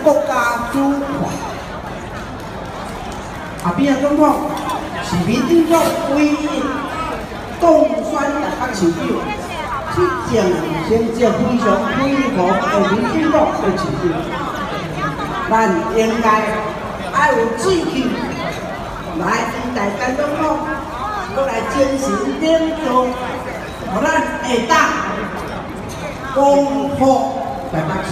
國家主權。阿扁總統是民進黨唯一當選台北市長，執政成績非常輝煌的民進黨的市長，咱應該愛有志氣來期待陳總統，閣來精神領導，予咱會當光復台北市。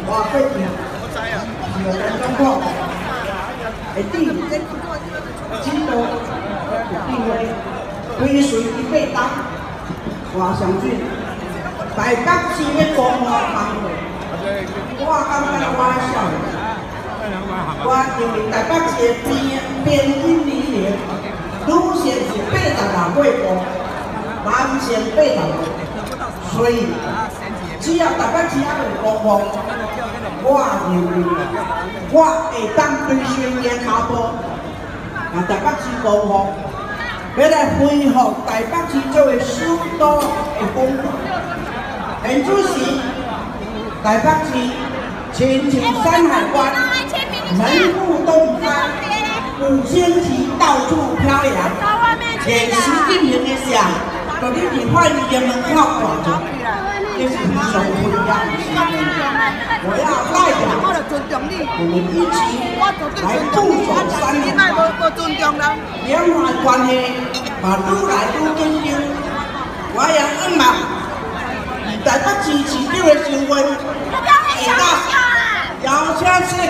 我過去是予陳總統會智指導有智慧，規隨伊爬東，我相信台北市欲光復工我感覺我少年，我認為台北市的平均年齡，女性是86歲，男性85，所以只要台北市猶未光復，我認為我會當隨身行跤步，讓台北市光復，欲來恢復台北市作為首都的風範。現此時，台北市親像山海關，門戶東開，五星旗到處飄揚，連習近平的像都佇佇飯店門口掛著，這是非常榮耀的事。我要代表我們一起來固守山海關，兩岸關係嘛愈來愈緊張。我也希望以台北市市長的身份，會當邀請世界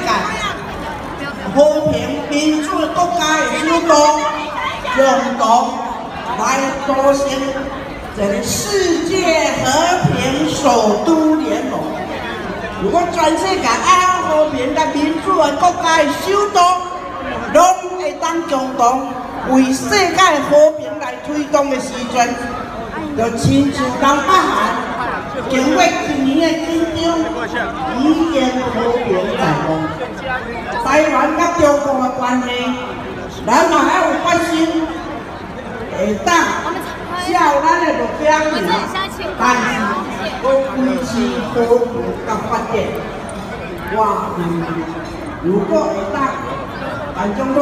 和平民主的國家的首都，共同來組成一個世界和平首都聯盟。如果全世界愛好和平佮民主的國家的首都，攏會當共同為世界和平來推動的時陣，就親像南北韓經過一年的緊張，已經和平在望。台灣佮中國的關係，咱嘛愛有決心，會當照咱的目標行，但是閣維持和平佮發展。我認為，如果會當陳總統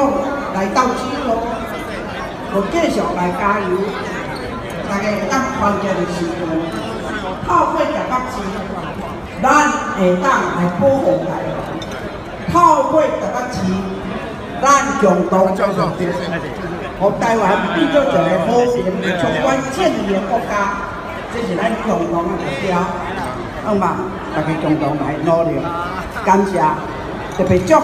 來到指導，閣繼續來加油，大家會當團結的時陣，透過台北市，咱會當來保護台灣；透過台北市，咱共同努力，予台灣變做一個和平、充滿正義的國家，這是咱共同的目標。希望大家共同來努力，感謝，特別祝。